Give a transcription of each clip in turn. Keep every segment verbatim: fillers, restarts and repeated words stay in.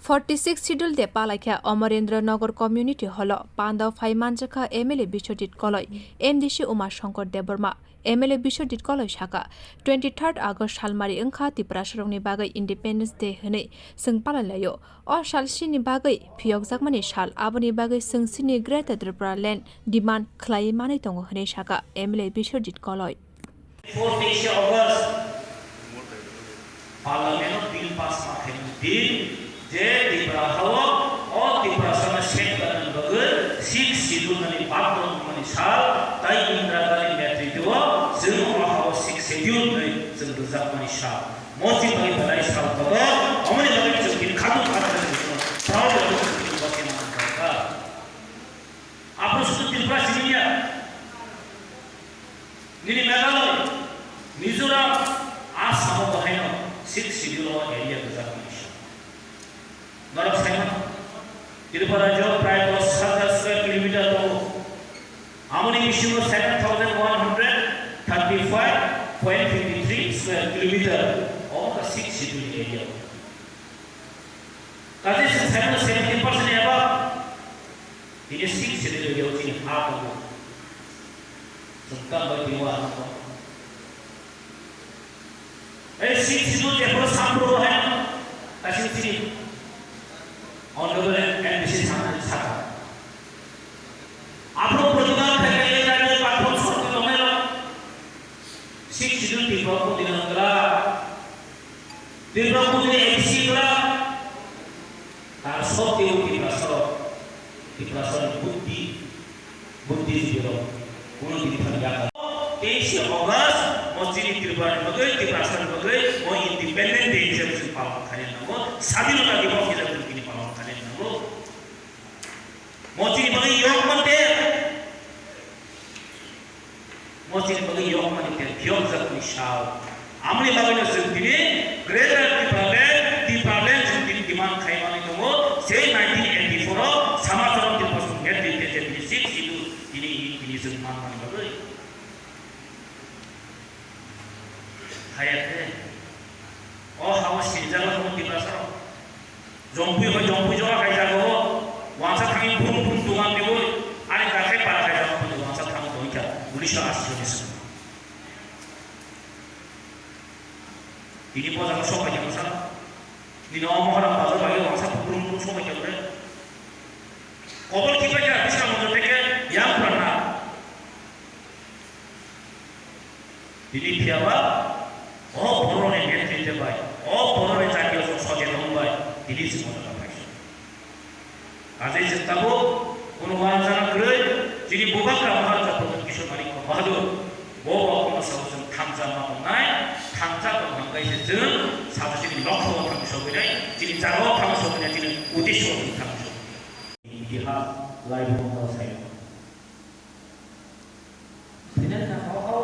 Forty six Schedule Day palaikha Amarendra Nagar Community Hall o. Pandao phai manjakha M L A Biswajit Koloi, M D C Uma Shankar Debbarma. M L A Biswajit Koloi saka, twenty third August salmari wngkha Tiprasarokni bagwi Independence Day hwnwi chwng palailaio. O sal chini bagwi phiyokjakmani sal, aboni bagwi chwng chini Greater Tripura Land demand khlaiwi manwi tongo hwnwi saka M L A Biswajit Koloi. Four teishe August Parliament o bill pass ma khaimani din je Tripura hao o Tiprasano sep kanani bagwi six schedule nani bad rwmani sal tai Indira Gandhi netrito o chwng o hao six schedule nai chwng rwjakmani sal. Mochi bai belai sal kotor, omoni bagwi chwng kini khaduk khaduk proud of the Tripura. Aphuru sudu Tripura simi ya. Nini Meghalaya, Mizoram, Assam o bahaino six schedule o area gajak ni. Norok saima, Tripura rajyo prai dos hajar square kilometer tongo. Amoni bisingo seven thousand one hundred thirty five point fifty three square kilometer o six schedule area. Kaje se seventy percent above. Ini six schedule area o chini ha tongo. Chwng kam bai twiwi ano. Ei six schedule jephuru sampro hai kasing chini honorable M D C sana saka. Aphuru protibad khai kai rajyo pathor sorti tongnai rok six schedule twi kok twi nang kla. Tripura Mundri A D C kla, tar sotteyo Tiprasarok, Tiprasarok buddhi, buddhijibirok, kuno din thani yakar. Teishe August, mo chini Tripura ni bagwi, Tiprasarok ni bagwi, mo Independent Day hisabe chwng palon khaina nango, Sadinota Divos hisabe chwng tini palon khaina nango. Mo chini bagwi yok mante. Mo chini bagwi yok mani tel phiyok jak ni sal. Amoni bagwi no chwng tini Greater Tipraland, Tipraland chwng tini demand khai manwi tongo. Sei nineteen eighty-four o Samacharan Tripura Song Head Twi Teje tini six schedule tini, tini chwng man mani bagwi. Haya khe. O hao sinjak no Tiprasarok. Jongpui hoi jongpui jora khai jago. Wansa thangwi phung phung tungan diwi. Ani kakhai para khai jago, wangsa thangwi tongkha. Unisho ashi soni song. Tini bo jaga sok bai jago sa. Nini o mohora bazar bai wangsa phung phung sok bai jago re. Kobor khibai kha, bisa mo teke yang purana. Tini phiyaba, o borokni netrite bai, o borokni jatiyo socheton bai, tini chwng moto kha phaikha. Kajai chwng tabuk, kunu uanjana kwrwi, chini bubagra Maharaja Pradyut Kishore Manikya Bahadur, bo bo kono sao chwng thansa ma tongnai, thansa tong hangkai se chwng, sabo chini lokho o thang sogwinai, chini jaga o thang sogwinai, chini uddesho o thang sogwinai. Itihas, lai bo sai. Thwinani nangkha, o, o,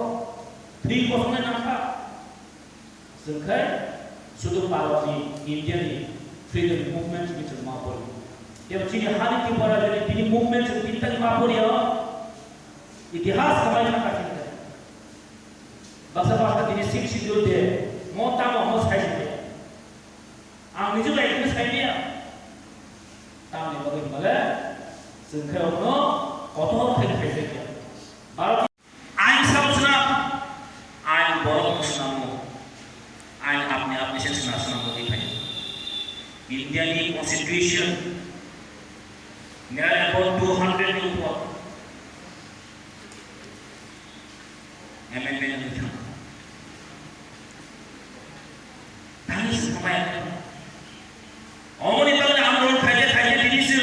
thwi kosongnai nangkha. Chwng khe sudu Bharatni, Indiani freedom movement ni chwng ma pori. Tei chini hani Tripura ni tini movement chwng tini tang ma pori o. Itihas kamai thangkha chini. Baksa baksa tini six schedule de, mo tamo mo sai de. Ang nijwk bai khe sai liya. Tamni bagwi hwnba le, chwng khe rokno kotor khe khaijak ya. Bharat ain sabo swnam, ain borok no swnamo, ain apni apni se swnam swnam bagwi phai. India ni constitution near about two hundred ni upor. Amendment wngwi thangkha. Thani se khamaya khe. Omoni bagwi andolon khaide khaide tini se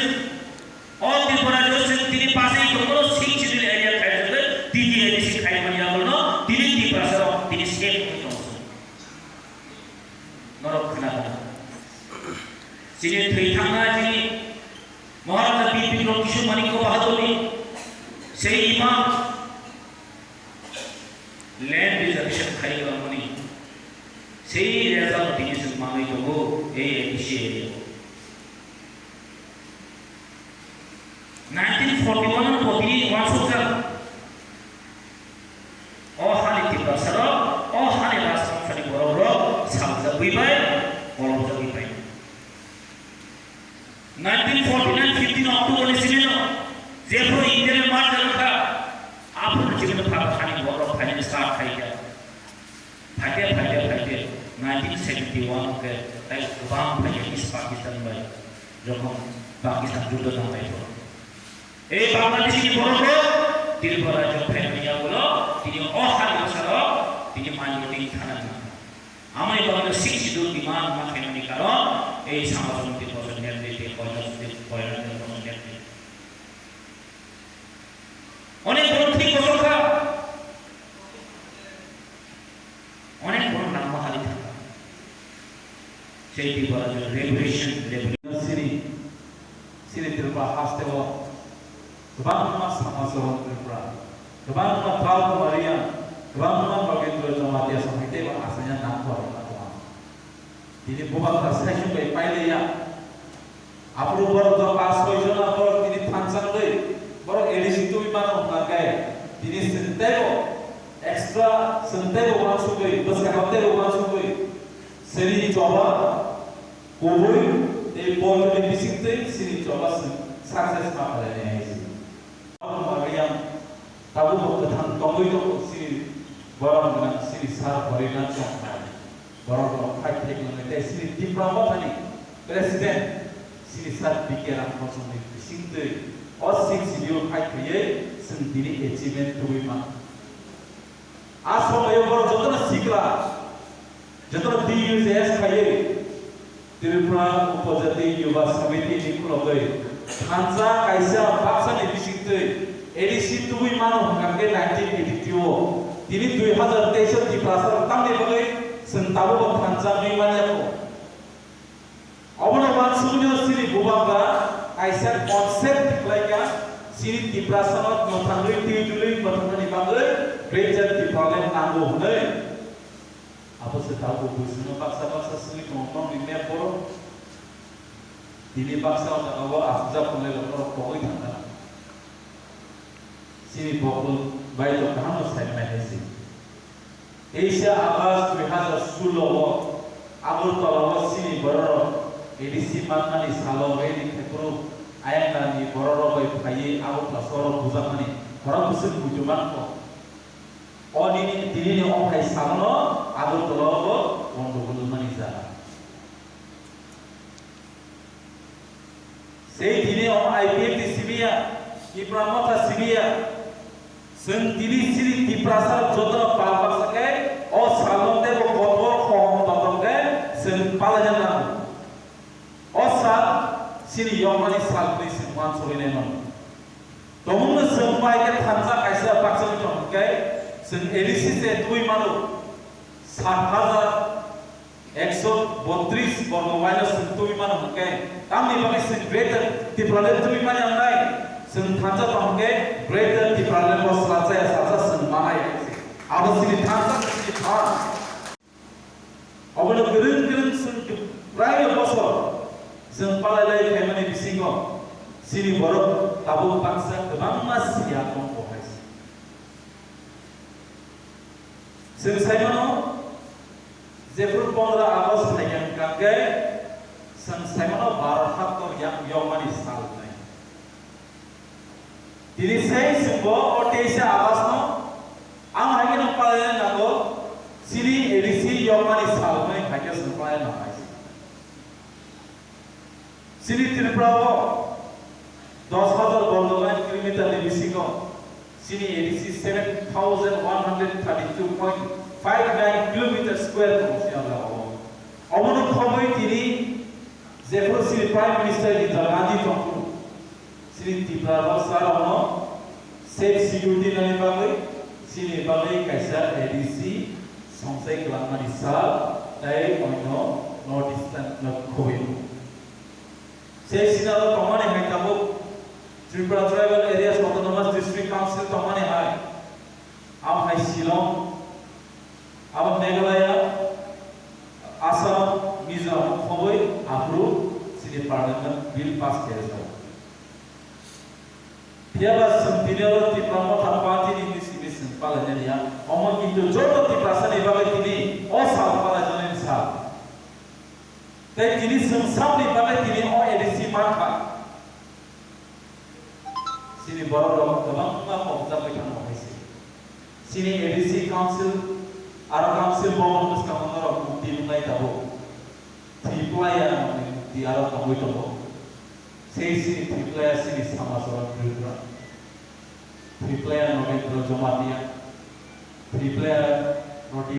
o Tripura rajyo se tini pasai tongo six schedule area khaide T T A D C khai mani abono tini Tiprasa rok tini safe wngwi tongo. Norok khna khna. Chini thwi thangna chini Maharaja Bir Bikram Kishore Manikya Bahadurni sei imang land reservation khai rwmani sei result tini chwng manwi tongo A D C area o. Nineteen forty one o tini wansukjak. O hani Tiprasarok, o hani rajbongshoni borokrok saljagwi bai, kolomjagwi bai. Nineteen forty nine fifteen October ni simi no jephru India ni merger wngkha, aphuru chini pha thani borok phaini start khaikha. Phaikhe, phaikhe, phaikhe, nineteen seventy one khe tai kwbang phaikhe East Pakistan bai, jokhon Pakistan juddo nanglaio. Ei Bangladesh ni borok rok Tripura rajyo phaimani yagulo tini o hani bwsarok tini minority thana nang. Amoni bagwi sixth schedule demand ma khaimani karon ei Samajwantwi Bosor netrite, Koilaswantwi, Koilaswantwi Bosor netrite. Onek borok thik bosor kha. Onek borok nangma hali thangkha. Sei Tripura revolution, revolution. Sini, sini Tripura hasteo kwbangma samajwantwi Tripura, kwbangma Tripura Riya, kwbangma Bagendra Jamatia samai teibo asanya nangkha. Tini bubagra saichung bai pailaiya. Aphuru borok do pas soi jona borok tini thansa wngwi borok A D C tubui mano hwnka khe tini chwng teibo extra chwng teibo uansugwi bwskango teibo uansugwi chini choba kubui tei poitoni bisingtwi chini choba chwng success ma khlainai hai se. Aboni bagwi ang tabukbo kwthang tongwi tongo, chini borom gwnang chini sir Horinath Chongmani. Borok rok khai thek nangwi tei chini Tipra Mothani President chini sir B K Ramkhorsongni bisingtwi o sixth schedule khai thwiwi chwng tini achievement tubui mano. A somoio borok jotono sikla, jotono T U J S khaiwi Tripura Upajati Yuva Samiti ni khulogwi thansa kaisa baksani bisingtwi A D C tubui mano hwnkha khe nineteen eighty two o. Tini dui hazar teis o Tiprasa rok tamni bagwi chwng tabukbo thansa wngwi manya kho. Obono uansukmani chini bubagra kaisa concept khlaikha, chini Tiprasano mwthangwi twijlwi mwthangnani bagwi Greater Tipraland nango hwnwi. Abo se tabukbo buisano baksa baksa swngwi tongo, nokni map borok. Tini baksa o jaga o aswkjak tongnai rok norok pogwi thangkha. Chini bokol bai to kaham no sai manai hai se. Teisa August dui hazar sullo o Agartala o chini bororok A D C manmani salo rally khaipuru ayang ni bororok bai phaiwi Agartala sohoro bujakmani khorok bwswk muitu mankho. O nini, tinini o phai salono Agartala o bo bondogol wngmani jaga. Sei tini omo I P F T simi ya, Tipra Motha simi ya. Chwng tini chini Tiprasa jotono pal baksa khe o salno teibo kotor khohom tongthok khe chwng palaina nango. O sal chini yokmani sal hwnwi chwng uansugwi nai mano. Tongmungno chwng bai khe thansa kaisa baksa tong khe chwng A D C se twi mano sat hajar ekso botris borgo mile chwng twi mano hwnkhe, tamni bagwi chwng Greater Tipraland twi mani wngnai? Chwng thansa tong hwnkhe Greater Tipraland bo salsa ya salsa chwng manai. Abo chini thansa, chini phan. Obono kwrwng kwrwng chwng kwplaio bosor chwng palai lai phaimani bisingo chini borok tabuk baksa kwbangma siya tongkho hai se. Chwng sai mano, jephru pondro August phaikha hwnkha khe, chwng sai mano baro haktor yak yokmani sal hwnwi. Tini sai chwngbo o teisa August no ang hai kheno palaina nango, chini A D C yokmani sal hwnwi hai khe chwng palaina nangnai. Chini Tripura o dos hajar borgo mile kilometer ni bisingo chini A D C seven thousand one hundred thirty two point five nine kilometer square tongo chini o jaga o. Omono khobwi tini jephru chini Prime Minister Indira Gandhi tongphuru, chini Tripura rok sa rokno safe security nani bagwi chini bagwi kaisa A D C songsai kwlangmani sal tei oino North Eastern no khobwi. Sei sinalo tongmani hai tabuk Tripura Tribal Areas Autonomous District Council tongmani hai, abo hai Shillong, abo Meghalaya, Assam, Mizoram khobwi aphuru chini Parliament bill pass khe rwjak. Phiya ba chwng tini oro Tipra Motha Party ni hwnwi simi chwng palainani ya, omo kintu joto Tiprasa ni bagwi tini o sal palaijaknai sal. Tei tini chwng saboni bagwi tini o A D C mankha, borok rok kwbangma kobjagwi thangma hai se. Chini A D C council, aro council bhavan bwskango norok mukti wngnai tabuk. Triplaya ni mukti aro tongwi tongo. Sei chini Triplaya chini Samasoran Tripura. Triplaya Nogendra Jamatia. Triplaya Roti